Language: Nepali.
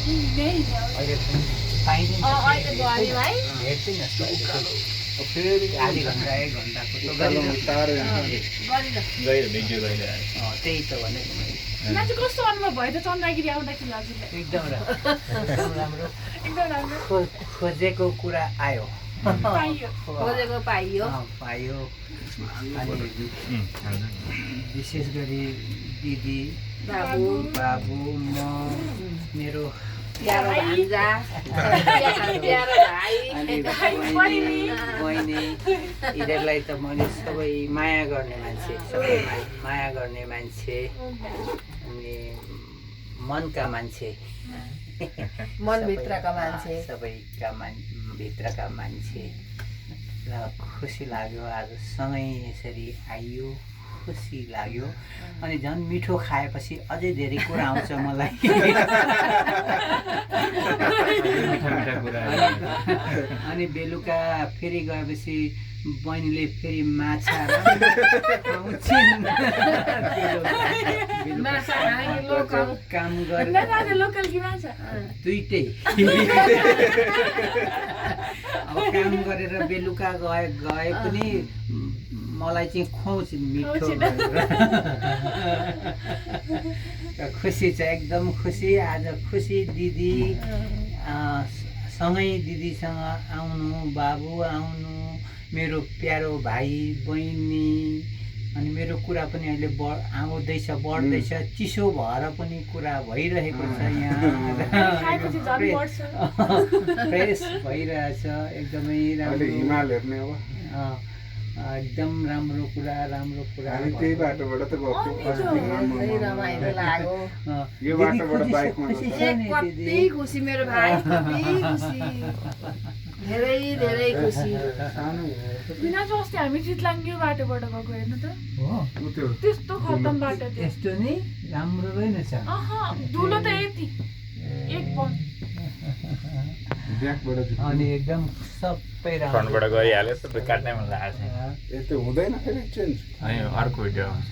अहिले पाइदिन्छ अहिले गऱ्यो है भेट्दैन जस्तो फेरि आधी घन्टा 1 घन्टाको त गरिन त्यही त भनेको मैले मान्छे कस्तो अनुभव भयो त चन्द्रगिरी आउँदाखेरि हजुरलाई एकदम राम्रो एकदम राम्रो खोजेको कुरा आयो पाइयो खोजेको पाइयो पाइयो अनि विशेष गरी दिदी बाबु बाबु म मेरो प्यारो भान्जा प्यारो भाइ बहिनी यिनीहरूलाई त मैले सबै माया गर्ने मान्छे सबै माया गर्ने मान्छे अनि मनका मान्छे मनभित्रका मान्छे सबैका भित्रका मान्छे र खुसी लाग्यो आज सँगै यसरी आइयो खुसी लाग्यो अनि झन् मिठो खाएपछि अझै धेरै कुरा आउँछ मलाई अनि बेलुका फेरि गएपछि बहिनीले फेरि माछा काम गरेर लोकल कि माछा दुइटै अब काम गरेर बेलुका गए पनि मलाई चाहिँ खुवाउँछ मिठो खुसी छ एकदम खुसी आज खुसी दिदी सँगै दिदीसँग आउनु बाबु आउनु मेरो प्यारो भाइ बहिनी अनि मेरो कुरा पनि अहिले आउँदैछ बढ्दैछ चिसो भएर पनि कुरा भइरहेको छ यहाँ फ्रेस भइरहेछ एकदमै राम्रो हिमाल हेर्ने अब एकदम राम्रो कुरा त्यही बाटोबाट त रमाइलो लाग्यो यो बाटोबाट बाइकमा कति खुसी मेरो भाइ कति खुसी धेरै धेरै खुसी बिना अस्ति हामी चितलाङ यो बाटोबाट गएको हेर्नु त त्यस्तो खतम बाटो थियो यस्तो नि राम्रो रहेनछ धुलो त यति एक पन अनि एकदम सबै फ्रन्टबाट गइहाल्यो त काट्नै मन लागेको छ यस्तो हुँदैन फेरि चेन्ज अर्को भिडियो आउँछ